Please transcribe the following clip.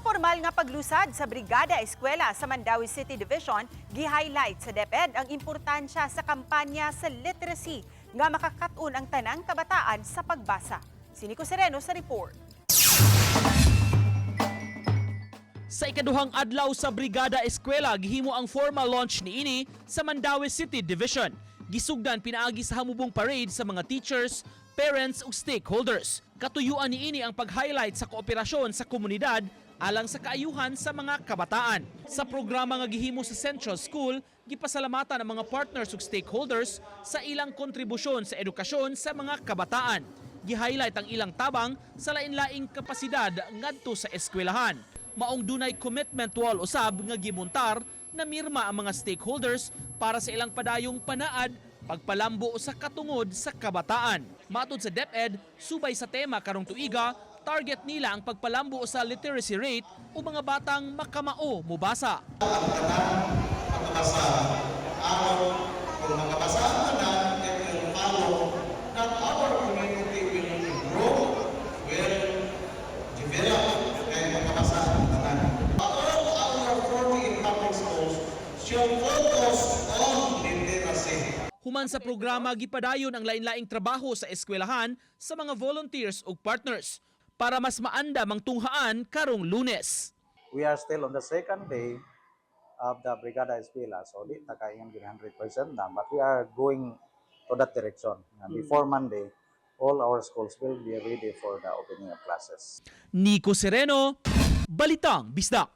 Sa formal nga paglusad sa Brigada Eskwela sa Mandaue City Division, gi-highlight sa DepEd ang importansya sa kampanya sa literacy nga makakatun ang tanang kabataan sa pagbasa. Si Nico Sereno sa report. Sa ikaduhang adlaw sa Brigada Eskwela, gihimo ang formal launch niini sa Mandaue City Division. Gisugdan pinaagi sa hamubong parade sa mga teachers, parents ug stakeholders. Katuyuan niini ang pag-highlight sa kooperasyon sa komunidad alang sa kaayuhan sa mga kabataan. Sa programa nga gihimo sa Central School, gipasalamatan ang mga partners ug stakeholders sa ilang kontribusyon sa edukasyon sa mga kabataan. Gi-highlight ang ilang tabang sa lain-laing kapasidad ngadto sa eskwelahan. Maong dunay commitment wall usab nga gimontar na mirma ang mga stakeholders para sa ilang padayong panaad pagpalambo sa katungod sa kabataan. Matod sa DepEd, subay sa tema karong tuiga, target nila ang pagpalambo sa literacy rate o mga batang makamao mubasa. Ang tanan makabasa aron kung makabasa ang tanan, it will follow that our community will grow, will develop kay makabasa ang tanan. All our 48 public schools should focus on literacy. Human sa programa, gipadayon ang lain-laing trabaho sa eskwelahan sa mga volunteers ug partners para mas maandam ang tunghaan karong Lunes. We are still on the second day of the Brigada Eskwela. So, di ta kaingon 100% na, but we are going to that direction. Before Monday, all our schools will be ready for the opening of classes. Nico Sereno, Balitang Bisdak.